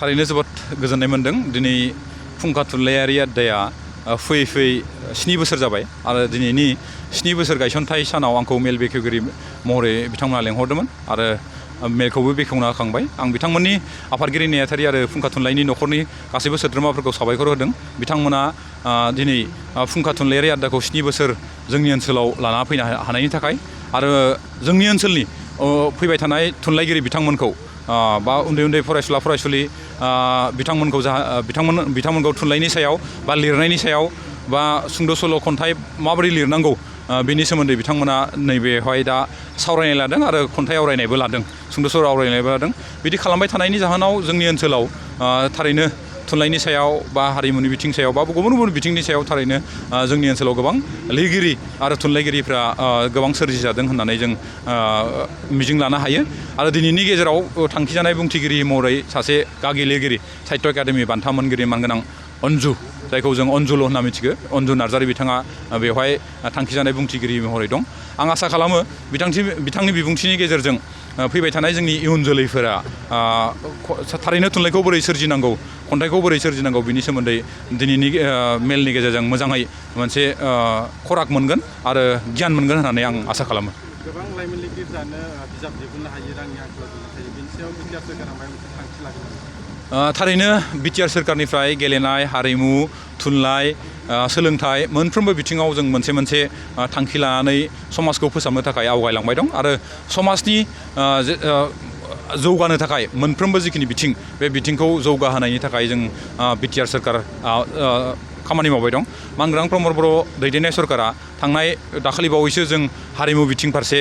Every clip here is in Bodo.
थारैनो जोबोद गोजोननाय मोन्दों। दिनै फुंखा थुनलाइयारि आयदाया फैयै फैयै 7 बोसोर जाबाय आरो दिनैनि 7 बोसोर गायसनथाय सानाव आंखौ मेल बेखेवगिरि महरै बिथांमोना लेंहरदोंमोन आरो मेलखौबो बेखेवना होखांबाय। आं बिथांमोननि आफादगिरि नेहाथारि आरो फुंखा थुनलाइनि न'खरनि गासैबो सोद्रोमाफोरखौ साबायखर होदों। बिथांमोना दिनै फुंखा थुनलाइयारि आयदाखौ 7 बोसोर जोंनि ओनसोलाव लाना फैनो हानायनि थाखाय आरो जोंनि ओनसोलनि फैबाय थानाय थुनलाइगिरि बिथांमोनखौ बा उन्दै उन्दै फरायसुला फरायसुलि बिथांमोनखौ थुनलाइनि सायाव बा लिरनायनि सायाव बा सुंद' सल' खन्थाइ माबोरै लिरनांगौ बेनि सोमोन्दै बिथांमोना नैबेवहाय दा सावरायनाय लादों आरो खन्थाइ आवरायनायबो लादों, सुंद' सल' आवरायनायबो लादों। बिदि खालामबाय थानायनि जाहोनाव जोंनि ओनसोलाव थारैनो थुनलाइनि सायाव बा हारिमुनि बिथिं सायाव बा गुबुन गुबुन बिथिंनि सायाव थारैनो जोंनि ओनसोलाव गोबां लिरगिरि आरो थुनलाइगिरिफ्रा गोबां सोरजिजादों होननानै जों मिजिं लानो हायो। आरो दिनैनि गेजेराव थांखिजानाय बुंथिगिरि महरै सासे गागि लिरगिरि साहित्य एकाडेमि बान्था मोनगिरि मानगोनां अन्जु, जायखौ जों अन्जुल' होनना मिथिगौ, अन्जु नार्जारि बिथाङा बेवहाय थांखिजानाय बुंथिगिरि महरै दं। आं आसा खालामो बिथांनि बिबुंथिनि गेजेरजों फैबाय थानाय जोंनि इयुन जोलैफोरा थारैनो थुनलाइखौ बोरै सोरजिनांगौ, खन्थाइखौ बोरै सोरजिनांगौ बिनि सोमोन्दै दिनैनि मेलनि गेजेरजों मोजाङै मोनसे खराग मोनगोन आरो गियान मोनगोन होननानै आं आसा खालामो। गोबां लाइमोन लिरगिरिफ्रानो बिजाब दिहुननो हायो, रांनि आंखालाव दिहुननो हायो, बेनि सायाव बिटिआर सोरखारा माबा मोनसे थांखि लागोन? थारैनो बिटिआर सोरखारनिफ्राय गेलेनाय, हारिमु, थुनलाइ, सोलोंथाइ मोनफ्रोमबो बिथिङाव जों मोनसे मोनसे थांखि लानानै समाजखौ फोसाबनो थाखाय आवगायलांबाय दं आरो समाजनि जौगानो थाखाय मोनफ्रोमबो जिखिनि बिथिं बे बिथिंखौ जौगाहोनायनि थाखाय जों बिटिआर सोरखार खामानि मावबाय दं। मानगोनां प्रमद बर' दैदेननाय सरकारा थांनाय दाखालि बावैसो जों हारिमु बिथिं फारसे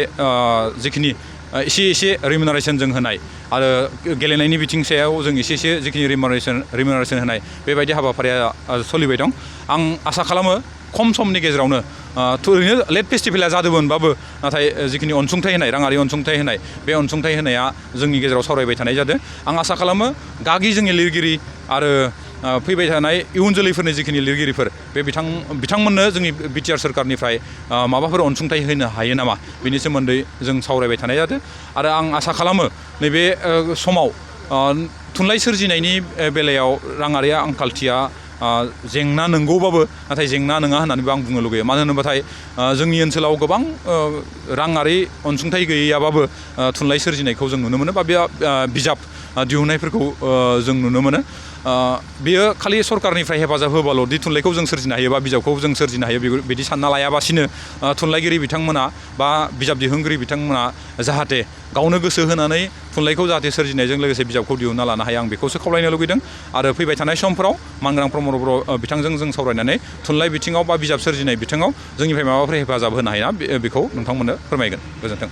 जिखिनि एसे रिमिनारेसन जों होनाय आरो गेलेनायनि बिथिं सायाव जों एसे जिखिनि रिमिनारेसन होनाय बेबायदि हाबाफारिया सोलिबाय दं। आं आसा खालामो खम समनि गेजेरावनो ओरैनो लेट फेस्टिभेला जादोंमोनबाबो नाथाय जिखिनि अनसुंथाइ होनाय, राङारि अनसुंथाइ होनाय, बे अनसुंथाइ होनाया जोंनि गेजेराव सावरायबाय थानाय जादों। आं आसा खालामो गागि जोंनि लिरगिरि आरो फैबाय थानाय इयुन जोलैफोरनि जिखिनि लिरगिरिफोर बे बिथांमोननो जोंनि बिटिआर सोरखारनिफ्राय माबाफोर अनसुंथाइ होनो हायो नामा बेनि सोमोन्दै जों सावरायबाय थानाय जादों। आरो आं आसा खालामो नैबे समाव थुनलाइ सोरजिनायनि बेलायाव राङारि आंखालथिया जेंना नंगौबाबो नाथाय जेंना नङा होननानैबो आं बुंनो लुगैयो। मानो होनोबाथाय जोंनि ओनसोलाव गोबां राङारि अनसुंथाइ गैयाबाबो थुनलाइ सोरजिनायखौ जों नुनो मोनो बा बे बिजाब दिहुननायफोरखौ जों नुनो मोनो। बेयो खालि सरकारनिफ्राय हेफाजाब होबाल' दि थुनलाइखौ जों सोरजिनो हायो बा बिजाबखौ जों सोरजिनो हायो बिदि सानना लायाबासिनो थुनलाइगिरि बिथांमोना बा बिजाब दिहुनगिरि बिथांमोना जाहाथे गावनो गोसो होनानै थुनलाइखौ जाहाथे सोरजिनायजों लोगोसे बिजाबखौ दिहुनना लानो हायो, आं बेखौसो खावलायनो लुगैदों। आरो फैबाय थानाय समफोराव मानगोनां प्रमद बर' बिथांजों जों सावरायनानै थुनलाइ बिथिङाव बा बिजाब सोरजिनाय बिथिङाव जोंनिफ्राय माबाफोर हेफाजाब होनो हाया बेखौ नोंथांमोननो फोरमायगोन। गोजोन्थों।